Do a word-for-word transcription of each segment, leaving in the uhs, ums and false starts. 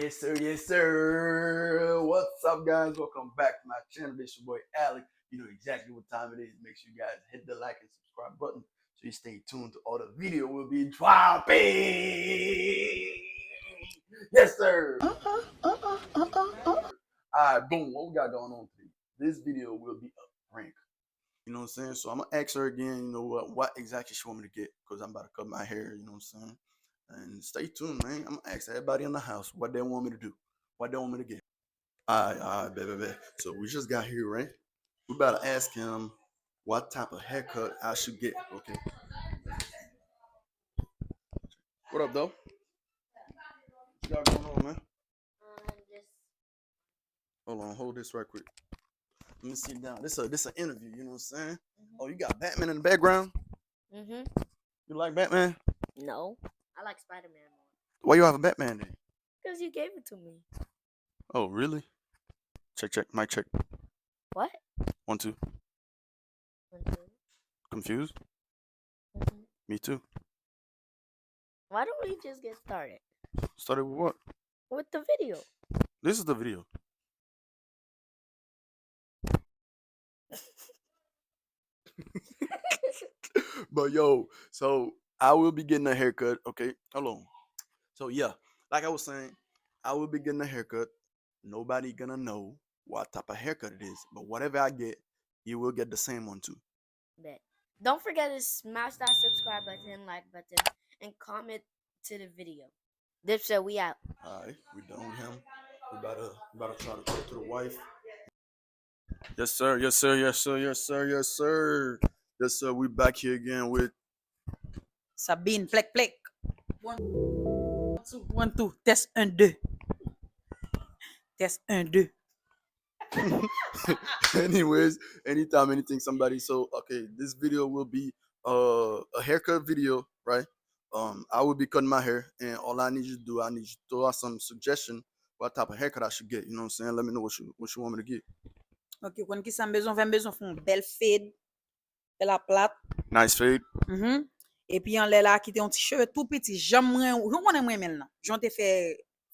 Yes, sir, yes, sir. What's up, guys? Welcome back to my channel. This your boy Alec. You know exactly what time it is. Make sure you guys hit the like and subscribe button so you stay tuned to all the video we'll be dropping. Yes, sir. Uh-uh, uh-uh, uh-uh, uh-uh. All right, boom. What we got going on today? This video will be a prank. You know what I'm saying? So I'm gonna ask her again, you know what, what exactly she want me to get, because I'm about to cut my hair, you know what I'm saying? And stay tuned, man. I'm gonna ask everybody in the house what they want me to do, what they want me to get. All right, all right, bet, bet, bet. So we just got here, right? We about to ask him what type of haircut I should get, okay? What up, though? What you got going on, man? Um, just Hold on, hold this right quick. Let me sit down. This a this an interview, you know what I'm saying? Oh, you got Batman in the background? Mm-hmm. You like Batman? No. I like Spider-Man more. Why you have a Batman then? Because you gave it to me. Oh, really? Check, check, mic check. What? One, two. One, two. Confused? Mm-hmm. Me too. Why don't we just get started? Started with what? With the video. This is the video. But yo, so I will be getting a haircut. Okay, hold on. So yeah, like I was saying, I will be getting a haircut. Nobody gonna know what type of haircut it is, but whatever I get, you will get the same one too. Bet. Don't forget to smash that subscribe button, like button, and comment to the video. Dipset, we out. All right, we done with him. We about to, we about to try to talk to the wife. Yes, sir. Yes, sir. Yes, sir. Yes, sir. Yes, sir. Yes, sir. We back here again with Sabine, plek, plek. One, two, one, two. Test un, deux. Test un, deux. Anyways, anytime, anything, somebody. So, okay, this video will be uh, a haircut video, right? Um, I will be cutting my hair, and all I need you to do, I need you to throw out some suggestion what type of haircut I should get. You know what I'm saying? Let me know what you what you want me to get. Ok, ou konn ki sa m bezwen fè? M bezwen fè yon bèl fade, fè l a plat. Nice fade. Mhm. Epi anlè la, kite yon ti cheve tou piti. Jan mwen, ou konnen mwen renmen l nan. Jan te fè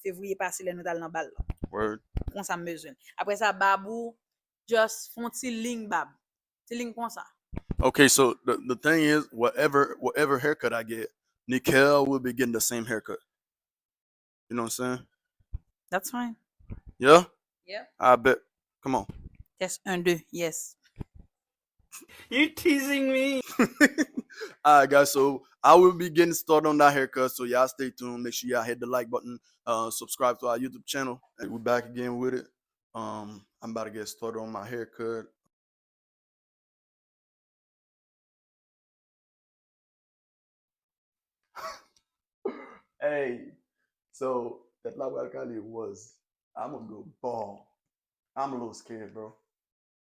fevriye pase lè nou t al nan bal la. Word. Konsa m bezwen. Apre sa, bab ou, just fè yon ti liy bab. Ti liy konsa. Okay, so the, the thing is, whatever whatever haircut I get, Nickel will be getting the same haircut. You know what I'm saying? That's fine. Yeah? Yeah. I bet. Come on. Test un, deux. Yes. You teasing me? All right, guys. So I will be getting started on that haircut. So y'all stay tuned. Make sure y'all hit the like button. Uh, subscribe to our YouTube channel. And we back again with it. Um, I'm about to get started on my haircut. Hey, so tèt la pral kale was, I'm gonna go bald. I'm a little scared, bro.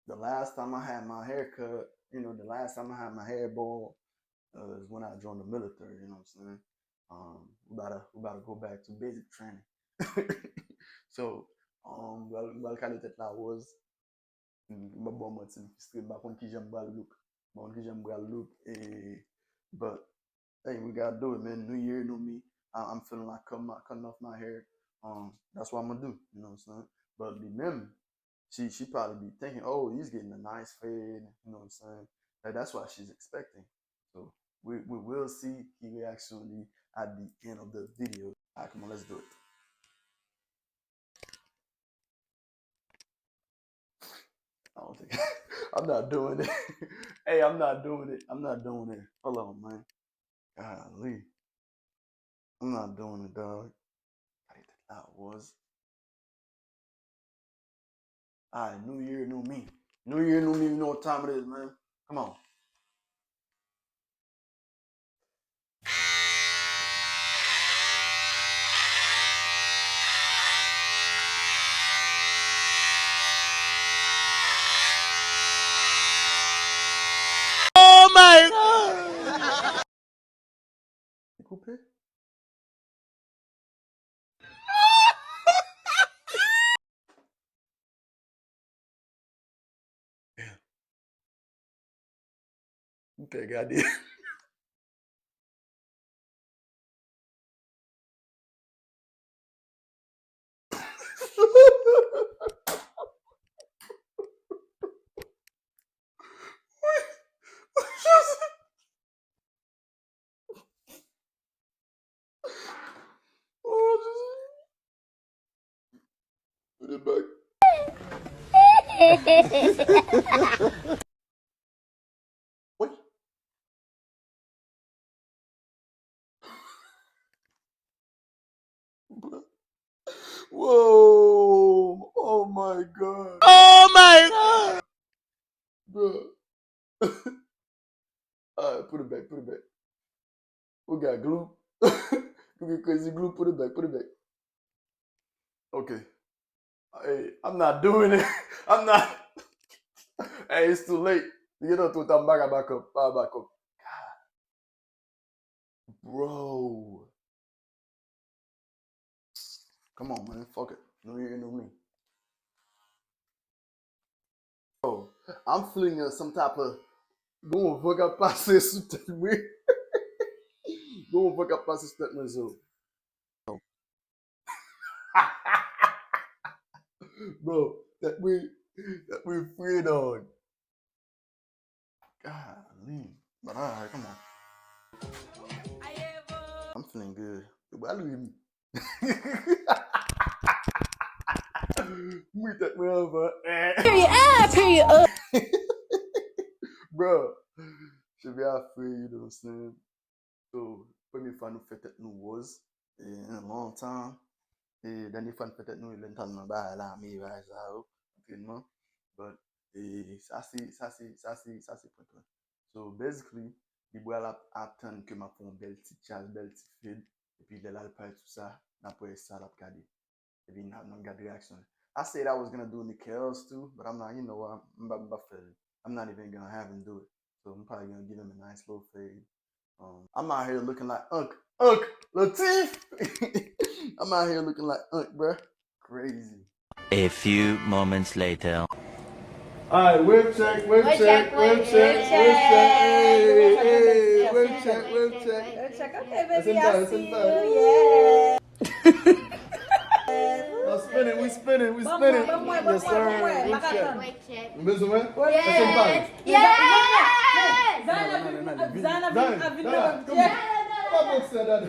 The last time I had my hair cut, you know, the last time I had my hair bald, uh, is when I joined the military, you know what I'm saying? Um, we about to, we about to go back to basic training. So, um, pral, pral kale tèt la was, m pa ba w manti, m fristre, m pa konn kijan m pral look. M pa konn kijan m pral look, e, but, hey, we gotta do it, man. New year, new me. I, I'm feeling like cutting, my, cutting off my hair. Um, that's what I'm gonna do, you know what I'm saying? But li menm, she, she probably be thinking, "Oh, he's getting a nice fade," you know what I'm saying? Like, that's what she's expecting. So, we, we will see ki reaksyon li at the end of the video. Alright, come on, let's do it. I don't think I'm not doing it. Hey, I'm not doing it. I'm not doing it. Hold on, man. Golly. I'm not doing it, dog. I think that was. Alright, new year, new me. New year, new me. You know what time it is, man. Come on. Oh my God! Li koupe? M pè gade. Oh, Jezi. Put it back. Wi. Whoa! Oh my God! Oh my God! Bro. Alright, put it back, put it back. We got glue. We got crazy glue. Put it back, put it back. Okay. Hey, I'm not doing it. I'm not. Hey, it's too late. You know, too, I'm back, back up, back, back up. God. Bro. Come on, man. Fuck it. No, you know me. Oh, I'm feeling uh, some type of. Gon van k ap pase sou tèt mwen. Gon van k ap pase sou tèt mwen, so. Bro, tèt mwen, tèt mwen fre, dog. Golly. But alright, come on. I'm feeling good. Yo, ba Louis. Mwen tèt mwen anvan. Period, ah, period. Bro, cheve a fre, you know what I'm saying? So, premye fwa nou fè tèt nou wòz, e, nan lontan. E, dènye fwa nou fè tèt nou, e, lè n t al nan bagay lame, bagay sa yo, antrènman. But, e, sa se, sa se, sa se, sa se prank lan. So, basically, li pral ap, ap tann ke m ap fè yon bèl ti tchaj, bèl ti fade. Epi lè l al parèt sou sa, n ap wè sa l ap gade. Epi n ap, n ap gade reaksyon li. I said I was gonna do Nikel's too, but I'm not, you know what, m pa, m pa fè l. I'm not even gonna have him do it. So, m pa gonna give him a nice little fade. Um, I'm out here looking like Unc, Unc Latif. I'm out here looking like Unc, bruh. Crazy. A few moments later. Alright, wave check, wave check, wave check, wave check, hey, hey, wave check, wave check. Wave check, okay, baby, I see you, yeah. We spinning, we spinning, we spinning. Yes, sir. Wave check. Ou bezwen mwen? Yes! Yes! Zana vin, Zana vin, vin nan webcam. Kòman se dada?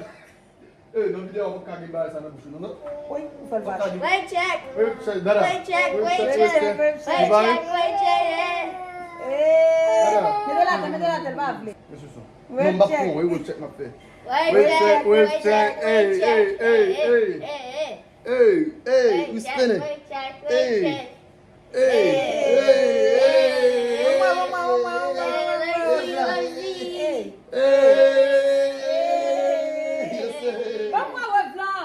Eh, nan videyo a, ou pa ka gen bagay sa nan bouch ou, non, non? Wi, ou fè l pa. Wave check. Wave check, dada. Wave check, wave check. Wave check, wave check. Dada. Mete l atè, mete l atè, l pa vle. Mesye son. Non, m pa pran, wave check m ap fè. Wave check, wave check. Hey, hey, hey, hey. Hey, hey, we spinning. Hey, hey, hey, hey. Hey, hey, hey. Yes, sir. Attends, hey, hey, hey, hey.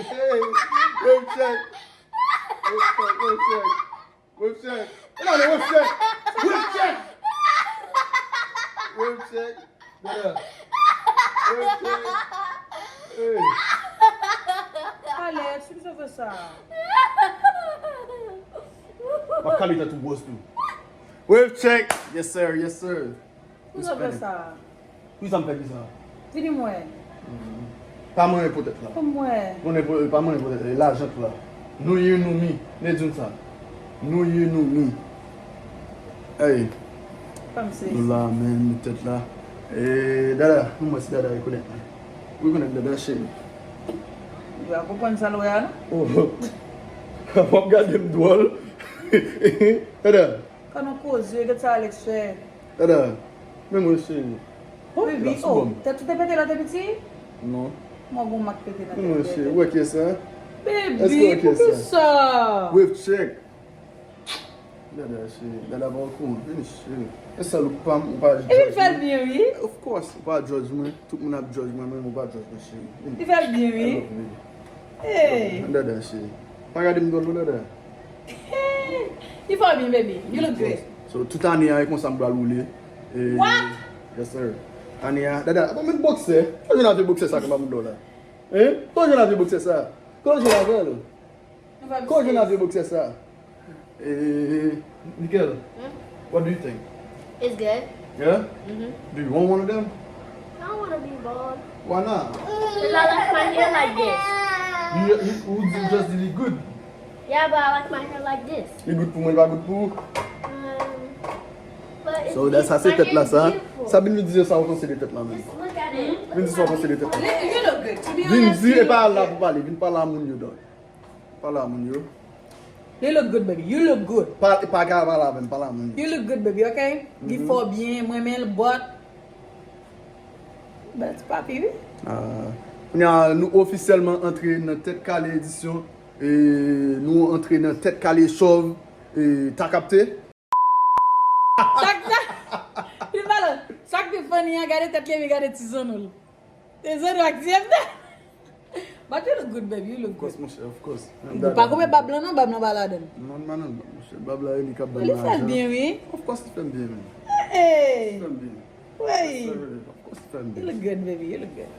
Hey, wave check. Wave check, wave check. Wave check. E la, wave check. Wave check. Wave check. Dada. Wave check. Hey. Alex, ki sa fè sa? M ap kale tèt ou bwòs tou. Wave check. Yes, sir. Yes, sir. Pou sa fè sa? Pou sa m fè ki sa? Vini m wè. Pa manyen potèt la. Pou m wè. Konnen po-, pa manyen potèt la. E lajan k la. Nou ye nou mi. Ne di m sa. Nou ye nou mi. Ey. Kòmsi. Nou la, men, nou tèt la. E, dada, nou mwen si dada rekonèt mwen. Rekonèt dada, cheri. Yo a konprann sa l wè a, non? Oh. W ap gade m dwòl. Dada. Kan nou koze, gade sa Alex fè. Dada, men mwen cheri. Oh, baby, oh, tèt ou te pete lè w te piti? Non. Mwen gon mak pete nan tèt ou. Men mwen cheri, ou wè ki sa? Baby, poukisa? Wave check. Dada, cheri, dada pa okouran. Vini, cheri. E sa look pa m, ou pa judge mwen. Epi l fè l byen, wi. Of course, ou pa judge mwen. Tout moun ap judge mwen, men ou pa judge mwen, cheri. Vini. Li fè l byen, wi. I love you, baby. Hey. Dada, cheri. Pa gade m dwòl, non, dada. You for me, baby. You look great. So, tout ane a, e konsa m pral woule. E, what? Yes, sir. Ane a, dada, apa met bòksè? Kote w jwenn avye bòksè sa ke m ap mande w la? Hein? Kote w jwenn avye bòksè sa? Kote w jwenn avè l? Kote w jwenn avye bòksè sa? Eh, Nickel, hmm? What do you think? It's good. Yeah? Mm-hmm. Do you want one of them? I don't want to be bald. Why not? Because I like my hair like this. You, you, you just really good. Yeah, but I like my hair like this. Li good pou mwen, li pa good pou ou. Um, but it's So, that, sa se my tèt la, hair is sa. Beautiful. Sa vin nou di sa ou panse de tèt la, menm. Just look at it. Vin di sa ou panse de tèt la. You look good. To be Vin honest, di, you e pa look al la good. Pou pale, vin pale a moun yo, dog. Pale a moun yo. You look good, baby. You look good. Pa, pa ka pale avè m, pale a moun yo. You look good, baby, okay? Li fò byen, mwen men l, but Bèl ti papi, wi. Ah, kounye a, nou ofisyèlman antre nan Tèt Kale edisyon. E nou antre nan Tèt Kale chòv. E ta kapte? Sak sa? Li pale. Sak te funny an, gade tèt li, epi gade ti zanno l. Te zanno ak ti zanno. But you look good, baby. You look Of course, good. monchè, of course. Ou pa koupe bab lan non, bab lan pa ladan. Non, man, non, monchè. Bab la, li k ap ban Li m fè l lajan. Byen, wi. Of course, li fè m byen, man. Hey. Li fè m byen. Wey. Of course, li fè m You byen. Look good, baby. You look good.